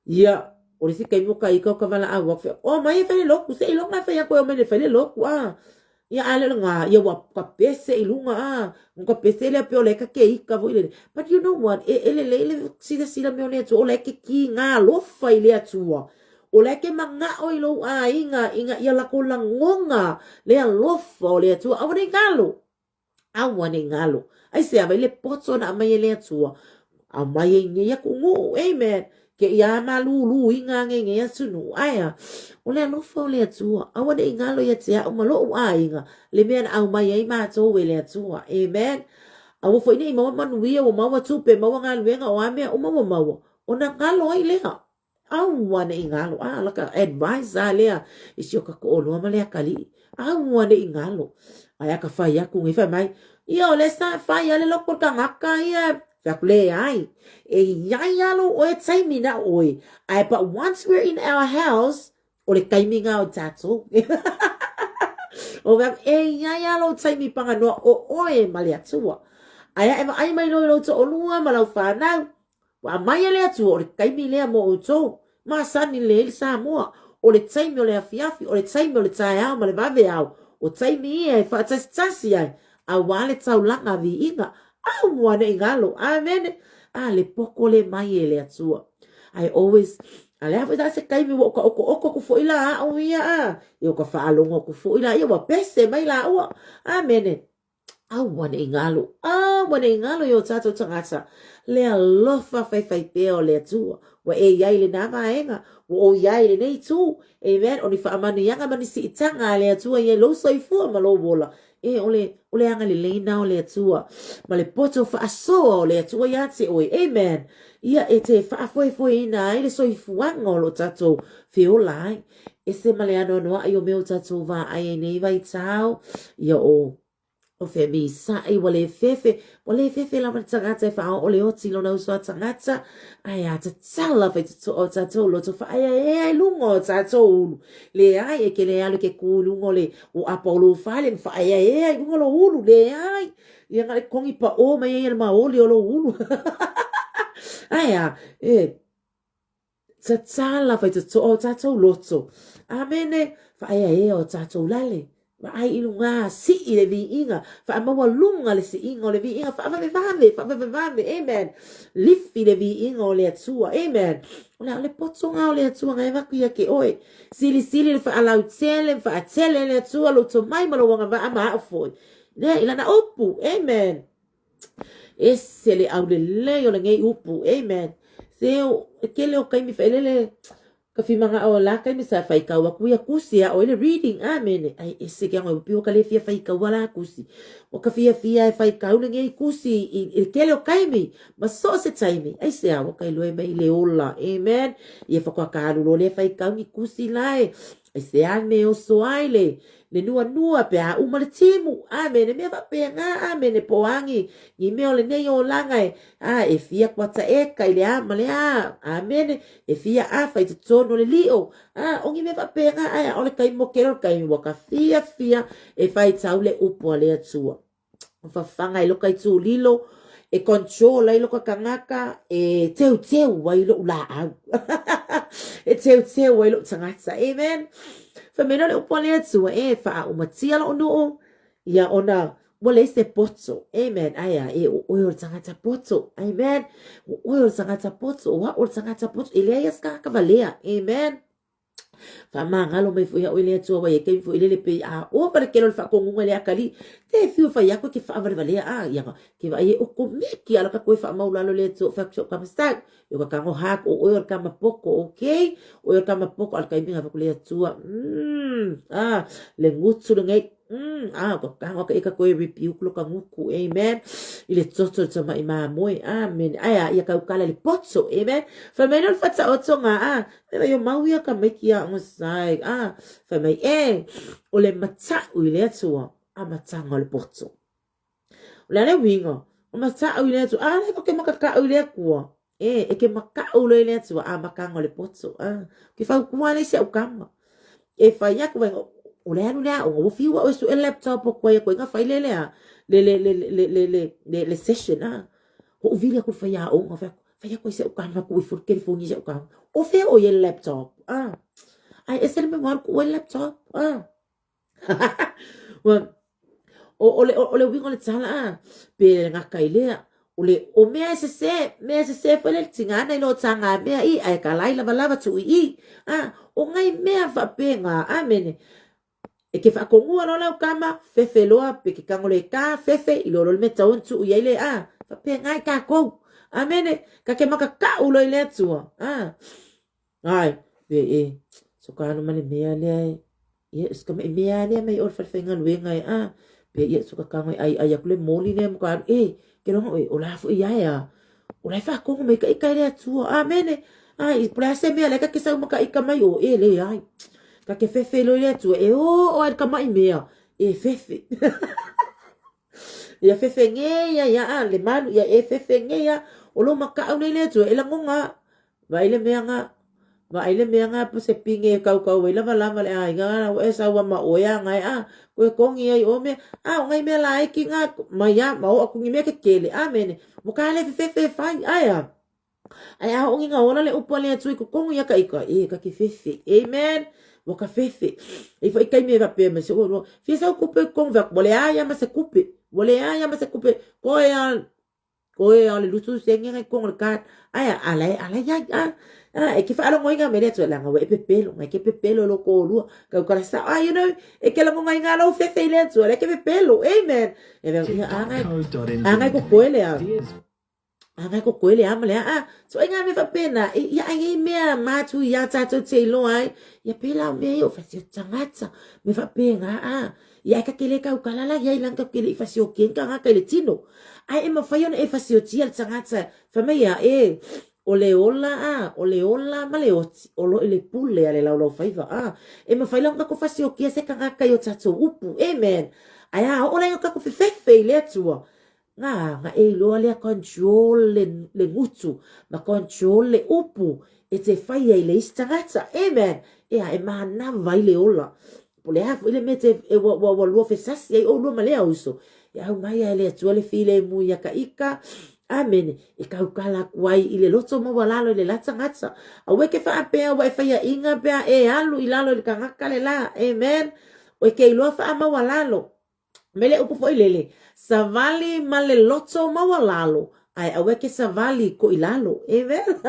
Ia, o le isi taimi o ka ita o ka valaau atu, o mai e fai le lotu, seiloga e fai atu e omai e fai le lotu, a. Ia, a le o lena, ia ua tapese i luga, a. Ua tapese lea pei o la e ta te ita foi lele. But you know what, e, e lelei le silasila mai o le Atua, o la e te kiga alofa i le Atua. O la e te manao i lou aiga ina ia latou lagona le alofa o le Atua. Aua ne i galo. Aua ne i galo. Aisea mai le poto na aumai e le Atua, aumai ai nei atunuu. Amen. Ke ia malūlūina nei nei atunuu. Ae a? O le alofa o le Atua. Aua ne i galo ia te au ma loʻu aiga, le mea na aumai ai matou e le Atua. Amen. Aua foi ne i maua manuia, ua maua tupe, maua galuega, o a mea uma ua maua, ona galo ai lea. Aua ne i galo. A, laka advice a lea i si o ka toʻoloa ma le akalii. Aua ne i galo. Ae a ka fai aku nei fai mai, ia o le sa fai a le loko le tagata ia. Fai atu, leai. E iai a lou oe taimi na o oe. Ae but once we're in our house, o le taimi na o tatou. O fai atu, e iai a lou taimi paganoa o oe ma le Atua. Ae a e vaai mai loa i lou toʻolua ma lau fanau, Ua aumai e le Atua o le taimi lea mo outou, masani lelei ai le Samoa, o le taimi o le afiafi, o le taimi o le taeao ma le vaveao, o taimi ia e faatasitasi ai, aua le taulaga viiga, aua ne i galo, amene, a le poko le mai e le Atua. I always, a le a foi la se taimi ua ou taotooto atu foi la au ia, a, ia ua ka faalogo atu foi la ia ua pese mai laua, amene. Aua ne i galo, aua ne i galo i o tātou tagata, le alofa faifaipea o le Atua. Ua e i ai i lenā vaega, ua ou i ai i lenei itu, amen, o ni faamanuiaga ma ni siitaga a le Atua i ai lou soifua ma lou ola. E, o le, o le agalelei na o le Atua, ma le poto faasoa o le Atua iā te oe, amen. Ia e te faafoefoeina ai le soifuaga o lo tatou feola ai. Ese ma le anoanoaʻi o mea o tatou vaai ai nei vaitau, ia o o femisaʻi, ua le fefe, ua le fefe lava le tagata e faaoo le oti i lona uso a tagata, ae a tatala faitotoa o tatou loto faaeaea i luga o tatou ulu. Leai, e ke le alu i ke kū i luga o le o apa o lou fale ma faaeaea i luga o lou ulu, leai. Ia na o le kogi paʻō mai ai e le maoli o lou ulu. Ae a, e, Tatala faitotoa o tatou loto. Amene. Faaeaea o tatou lale. Vaai i luga, sii le viiga, faamaualuga le siiga o le viiga, faavavevave, faavavevave, amen. Lifi le viiga o le Atua, amen. O le a o le potoga o le Atua na e avatu ia te oe. Silisili le faalautele, faatele le Atua lou tomai ma lou agavaa ma au foi. Lea i lana upu, amen. Ese le aulelei o lenei upu, amen. Se e tele o taimi faelele ka fimagao o la taimi sa faitau atu ia kusi a oi le reading, amen. Ai ese ke ango piu ka le fia faitau la kusi. O ka fia fia e faitau lenei kusi i le tele o taimi, ma so o se taimi. Ai se a ka iloa mai le ola, amen. Ia whakakalu lo le faitau ni kusi lae. Ai se a me oso ai le le nuanua pe a uma le timu, amene, mea faapena, amene, po o a ni, ni mea o lenei olaga e, a, e fia kuata eka i le a ma le a, amene, e fia afa i totonu o le lio, a, o ni mea faapena, ae aole taimi mo kela o le taimi ua ka fiafia e faitau le upu a le Atua. Fafaga ai loka itulilo, e control ai loka tagata, e teuteu ai loʻu laʻau. E teuteu ai loʻu tagata. Amen. Fai mai loa le upu a le Atua, e faaumatia loʻu nuu, ia ona ua leai se poto. Amen. Ae a, e o oe o le tagata poto. Amen. O oe o le tagata poto, o au o le tagata poto. E leai lava se tagata valea. Amen. Faamagalo mai foi au e le Atua wai e taimi foi lele pei a ova le tele o le faatonuga i le akalii. Te fiu e fai atu e ke faavalevalea a ia ke vaai e o komiti ala ka koe faamaulalo le Atua fai atu kama stau. Yo ka kango hak o oe o le kama poko, okay? Oe o le kama poko al kaimi nga le Atua. Ah, le ngutu le ngai. Ah, ka kango ka eka koe rebuke lo ka nguku. Amen. I le toto le tamaʻi mamoe. Amen. Ae a ia kaukala le poto. Amen. Fai mai le fataotoga a Fai mai o mau ia ka maiki a o sai, a, fai mai, e, o le mataʻu i le Atua. Amataga o le poto. O le a le uiga? O mataʻu i le Atua. A lea ke makakaʻu i le Atua. E, e ke makaʻu loa i le Atua, amataga o le poto. A, ke fautua nei si au kama. E fai aku vai, o le alu le aoga, ua fiu au e suʻe laptop o koe koe nga fai le lea, le le le le le le le le session a. Hoʻowili aku le faiaoga, fai aku, fai aku ai si au kama kuʻu ifo le telefoni i si au kama. O fea ʻoe i le laptop? A. Ai ese le mea ua alu kuʻu ai le laptop. A. Ua, o, o, le, o, o le uiga o le tala a, pe le gata i lea, o le, o mea e sesē, mea e sesē foi le tiga ana i lo taga mea i, ae ka lai lavalava tuu i i. A, o ngai mea faapena, amene. E ke faatogua loa lau kama, fefe loa, pe ke tago le ka, fefe, i lo lo le mea tatau ona tuu i ai le a. Faapena i tatou. Amene. Ka ke makakaʻu loa i le Atua. A. Ai, pe e, so ka anu ma le mea lea e, ia, so ka mai mea lea mai o le fale faigaluega e, a, pe ia, so ka kago e ai ai aku le moli lea mo ka alu, e, ke loga oe, o la foi ia e a, o la e whaakongo mai ka ika i le Atua, amene, ai, po le a se mea lea ka ke sau ma ka ika mai o, e le ai, ka ke fefe loa i le Atua, e o o ai le ka mai mea, e fefe. Ia fefe nge ia ia a le malu ia e fefe nge ia o lo makaʻau nei le Atua e lagoga Vaai le mea nga, vaai le mea nga po se pinge e kaukau ai lawalawa le aiga nga ua e saua ma oe a ngai a koe kongi ai o mea a o ngai mea laiki nga mai a ma o aku ni mea kekele amene mo ka le fefefe fai ae a ae a hoʻogi nga ola le upu a le Atua i kokongo ia ka ika e ka ke fefe amen ua ka fefe e foi kai me faapea mai se ua fia sau kupe kongo fea ua leai a ma se kupe ua leai a ma se kupe koe a Koe a le lusu senge ngai kongo le card. Ai a ala ala ia a a e ke whaalogo inga me le atua langa ua e pepelo ngai ke pepelo lo kōlua kau kala sa ah you know e ke lango ngai ngā lau fefe i le atua le ke pepelo amen e veo ia a ngai a ngai ko koe le a a ngai ko koe le a ma le a so ai ngā me whapena ia ai ei mea mātu i a tātou te iloa ai ia pēlā o mea i o whasi o tangata me whapena a Ia e ka kele kau kalala ia i lang ka kele i fasiokia ka ngaka i le tino. Ae e mawhai ona e fasiotia le tagata fai mai ia e o le ola a, o le ola ma le oti, o lo i le pule a le laulau faiva a. E mawhai la ona ko fasiokia se kangaka i o tatou upu. Amen. Ae a oo la i o kako fefefe i le Atua. Nga, nga e iloa lea control le, le gutu, ma control le upu e te whai ai le isi tagata. Amen. Ea, e mānawa i le ola. Po le a foi le mea te, e ua, ua, ua lua fesasi ai oulua ma lea uso. E au mai ai le Atua le filemu ia ka ika. Amene. E kaukala aku ai i le loto maualalo i le la tagata. Aua e ke faapea ua e faiaʻiga pe a e alu i lalo i le tagata le la. Amen. O e ke iloa faamaualalo. Me le upu foi lele, savali ma le loto maualalo, ae aua ke savali ko i lalo. Amen.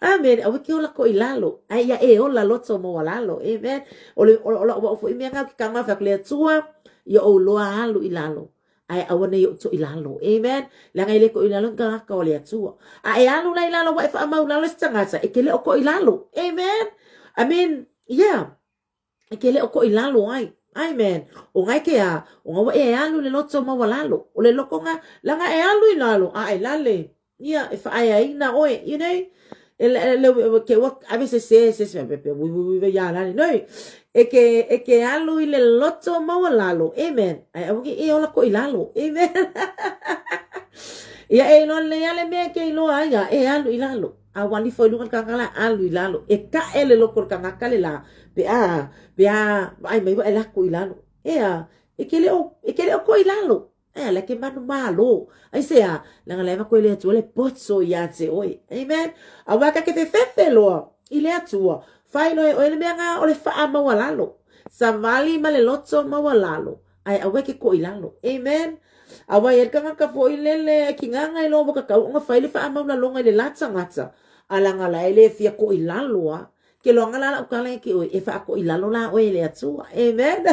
Amen. Aua ke ola ko i lalo. Ae ia e ola loto maualalo. Amen. O le o la o foi mea ngau ke kanga fa le Atua, ia o loa alu i lalo. Ae aua nei o to i lalo. Amen. Leaga e le ko i lalo ka ka o le Atua. A e alu la i lalo wa e whaamau lalo se tagata, e ke le o ko i lalo. Amen. I mean, yeah. E ke le o ko i lalo ai. Amen. O ngai ke a, o ngaua e alu le loto maualalo. O le loko nga, langa e alu i lalo, a e lale. Ia, e whaaeaina oe, you know. E le, le, le, ke ua, ave se se, se se, pe, pe, ui, ui, ui, ia lale. No. E ke, e ke alu i le loto maualalo. Amen. Ai, aua ke e ola ko i lalo. Amen. Ia e iloa le ale mea ke iloa ai, a e alu i lalo. A ua nifo i luga le kanaka la, alu i lalo. E kaʻe le loko o le kanaka le lā, pe a, pe a, vaai mai ua e lako i lalo. ʻEā, e ke le o, e ke le o koe i lalo. Ea, like e manumalo. Aisea, leaga la e avatu e le Atua le poto iā te oe. Amen. Aua ka ke fefefe loa i le Atua, fai loa e oe le mea nga o le faamaualalo. Savali ma le loto maualalo, ae aua e ke koʻi lalo. Amen. Aua e le tagata foi lele e kigāga i loa ua kakau ona fai le faamaulalonga i le la tagata, a laga la e le fia koʻi lalo a. Ke loaga la lau tala ia ke oe, e faakoʻi lalo la oe e le Atua. Amen.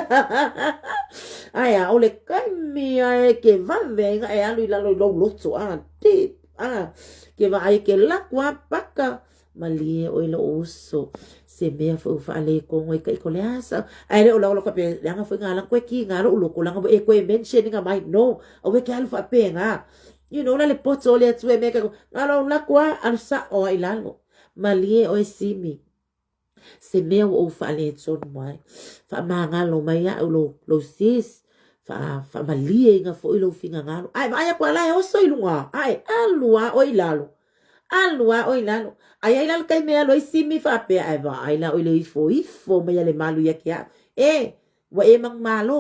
Ae a, o le kaimi a e ke vave ai nga e alu i lalo i lou loto, a, deep, a, ke vaai ke laku a paka, Malie ʻoe loʻu uso, se mea foi ua faalēkogo ai ka iko le asa. Ae le o lau faapea, leaga foi ngā langa koe ki ngā loʻu loko, langa ua e koe mention inga mai, no, aua e ke alu faapea You know, la le poto o le Atua e mea ka, ngā lou lako a, alu saʻo a i lalo. Malie ʻoe Simi. Se mea ua ou faaletonu ai. Faamagalo mai iaʻu lou, lou sis. Faa, faamalieina foi lou finagalo. Ae vaai aku a la e oso i luga, ae alu lava oe i lalo. Alu lava oe i lalo. A i ai la le taimi e alu ai Simi faapea, ae vaai la oe i le ifoifo mai a le malu ia te au. E, ua e manumalo.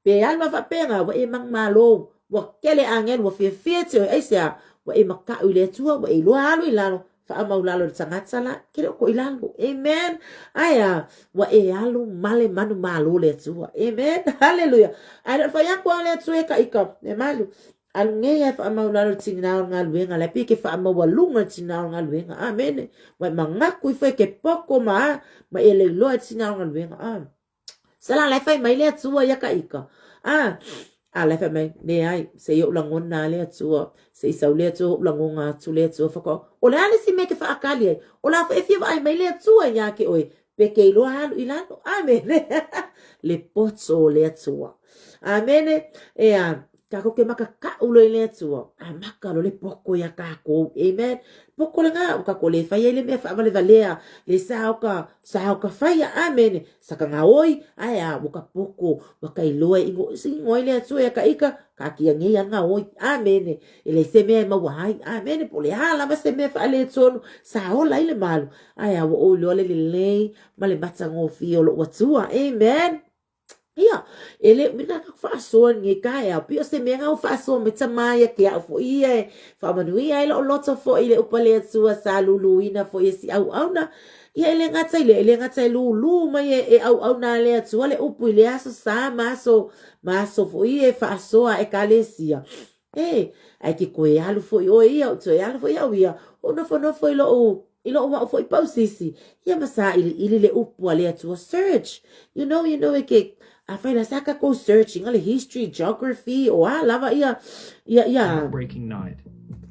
Pe alu lava faapena, ua e manumalo, ua tele agelu, ua fiafia ia te oe, aisea? Ua e makaʻu i le Atua, ua e iloa alu i lalo, faamaulalo i le tagata la, e te le o toe i lalo. Amen. Ae a? Ua e alu ma le manumalo o le Atua. Amen. Haleluia. Ae le o le fai atu a le Atua e ka ika, e malu. Alu nei ae faamaulalo i le tina o le galuega, la e pei e ke faamaualuga i le tina o le galuega. Amene. Ua e manatu ifo e ke poto ma a, ma e le iloa i le tina o le galuega. Ah. Sala la e fai mai le Atua ia ka ika. Ah, a la e fai mai, leai, se i ou lagona a le Atua, se i sau le Atua ou lagona atu le Atua whaka. O le a le isi mea e ke whaakali ai? O la foi e fia vaai mai le Atua ia ke oe, pe ke iloa alu i lalo. Amene. Le poto o le Atua. Amene. E a, Kākou ke makakaʻu loa i le Atua, amata loa le poto iā kākou. Amen. Poto lena, ua kākou le fai ai le mea faavalevalea, le sa o ka, sa o ka faia. Amene. Sa ka gaoi, ae a, ua ka poto, ua ka iloa e ino, ino ai le Atua ia ka ika, kākia nei a gaoi. Amene. E leai se mea e maua ai. Amene. Po o le a lava se mea faaletonu, sa ola ai le malu. Ae a, ua ou iloa le lelei ma le matagofie o loʻu Atua. Amen. Ia, e le umi na ka faasoa i lenei taeao, pei o se mea na ua faasoa mai tamā ia te au foi ia e faamanuia ai lou loto foi i le upu a le Atua sa luluina foi e si auauna. Ia e le gata i lea, e le gata e lulu mai e, e auauna a le Atua le upu i le aso sa ma aso, ma aso foi e faasoa a Ekalesia. E, ae ke toe alu foi oe ia, o toe alu foi au ia, o nofonofo i lou, i lou au foi pausisi, ia ma sailiili le upu a le Atua, search, you know, you know, e ke, afai la sa kakou search inga le history, geography, o a lava ia, ia, ia, Heartbreaking night.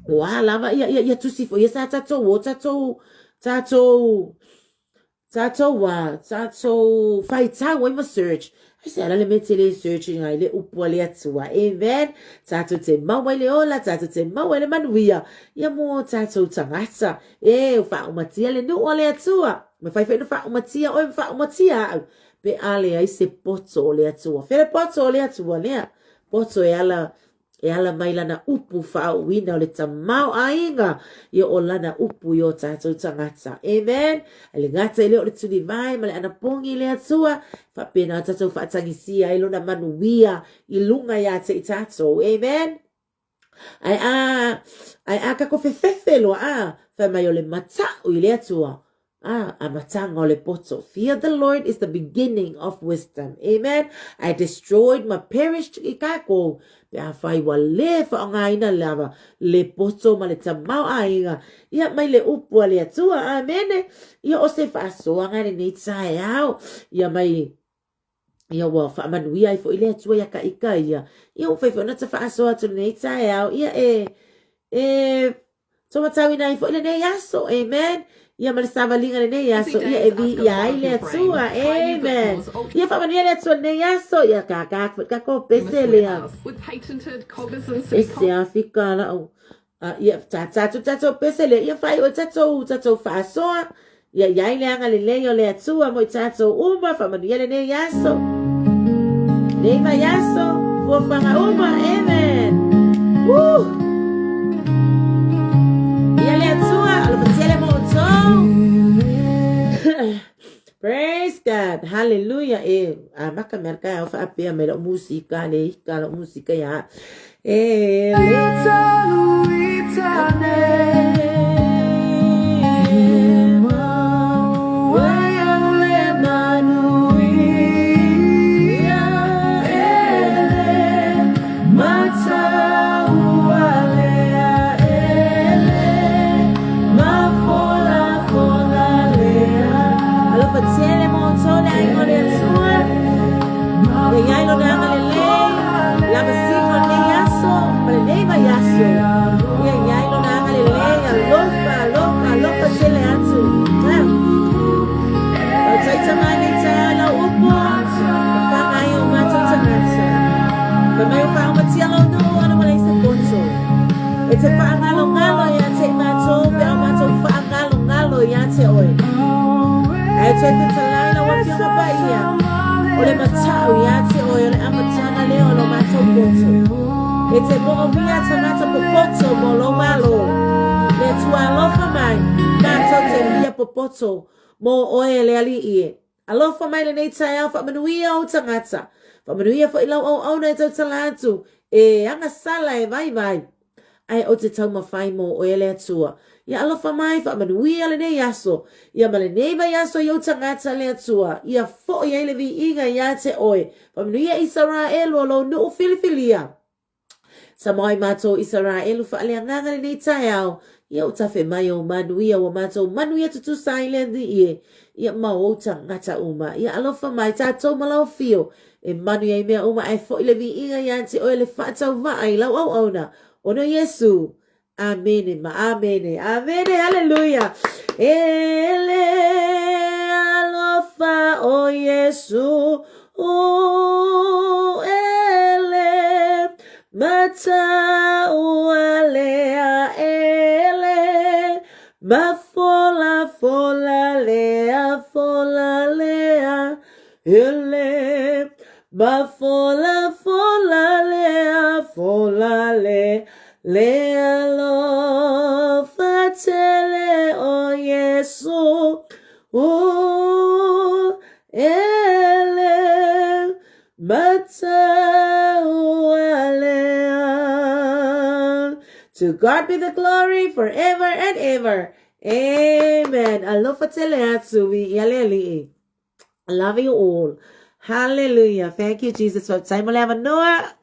o a lava ia, ia, ia tusi foi ia sa tatou o, tatou, tatou, Tatou a, tatou faitau ai ma search. Ai se ala le mea te le searching ai le upu a le Atua. Amen. Tatou te maua i le ola, tatou te maua i le manuia. Ia mo tatou tagata. E, o faaumatia le nuu a le Atua. Ma fai foi na faaumatia oe ma faaumatia au. Pe a leai se poto o le Atua. Fele poto o le Atua lea. Poto e ala E ala mai lana upu faaauina o le tamaoaiga ia o lana upu i o tatou tagata. Amen. A le gata i lea o le tulivae ma le anapogi i le Atua, faapena o tatou faatagisia ai lona manuia i luga ia te i tatou. Amen. Ae a, ae a kako fefefe loa, a, fai mai o le mataʻu i le Atua, Ah, amataga o le poto. Fear the Lord is the beginning of wisdom. Amen. I destroyed ma perished i kākou. Pe afai ua lē faaaogaina lava le poto ma le tamaoaiga. Ia mai le upu a le Atua. Amene. Ia o se faasoaga lenei taeao. Ia mai ia ua faamanuia ai foi le Atua ia ka ika ia. Ia ua fai foi ona ta faasoa atu lenei taeao. Ia e, e taumatauina ai foi lenei aso. Amen. Ia ma le savaliga lenei aso. Ia e viia ai le Atua. Amen. Ia faamanuia le Atua lenei aso. Ia kākā foi kākou pese lea. E se Afika lau. A, ia, tā tātou tātou pese lea, ia whai o tātou, tātou whaasoa, ia iai le agalelei o le Atua mo i tātou uma, whaamanuia lenei aso. Nei mai aso, fuafuaga uma, amen. Woo! Ia le Atua, alofatia le mo outou. Praise God, hallelujah. E, amaka mea le taeao faapea mai lau musika, le ika lau musika ia. E le Alofa tele mo outou le aiga o le Atua. Ia i ai lona agalelei, lavasiga o lenei aso ma lenei vaiaso. Ia i ai lona agalelei, alofa, alofa, alofa tele atu. Fautaita mai nei taeao i lau upu, e whanga ai o mātou tagata. Fai mai o whaomatia lau nuu ana wala i se poto. E te whaangalongalo ia te i mātou, pe au mātou whaangalongalo ia te oe. Toe Fetalai, lau Afioga Paia, o le matau ia te oe o le amataga lea o lo matou poto. E te moomia tagata popoto mo lou Malo. Le Atua alofa mai, matou te fia popoto mo oe e le Alii e. Alofa mai lenei taeao, faamanuia ou tagata. Faamanuia foi lau auauna e tautala atu, e agasala e vaivai. Ae ou te taumafai mo oe le Atua. Ia alofa mai, faamanuia lenei aso, ia ma lenei vaiaso i ou tagata le Atua, ia foi ai le viiga ia te oe. Faamanuia Isaraelu o lou nuu filifilia. Sama ai matou Isaraelu faaleagaga lenei taeao, ia o tafe mai o manuia, ua matou manuia tutusa ai le Alii e, ia ma ou tagata uma. Ia alofa mai tatou ma lau afio, e manuia ai mea uma, ae foi le viiga ia te oe le faatauvaa i lau auauna, ona o Iesu. Amene ma amene. Amene, haleluia. E le alofa o Iesu, o e le matau alea e le mafola fola lea fola lea ele mafola fola lea fola le le alofa tele o Iesu o ele matau alea. To God be the glory forever and ever. Amen. Alofa tele atu i ia le Alii. I love you all. Hallelujah. Thank you, Jesus. Faafetai mo le avanoa.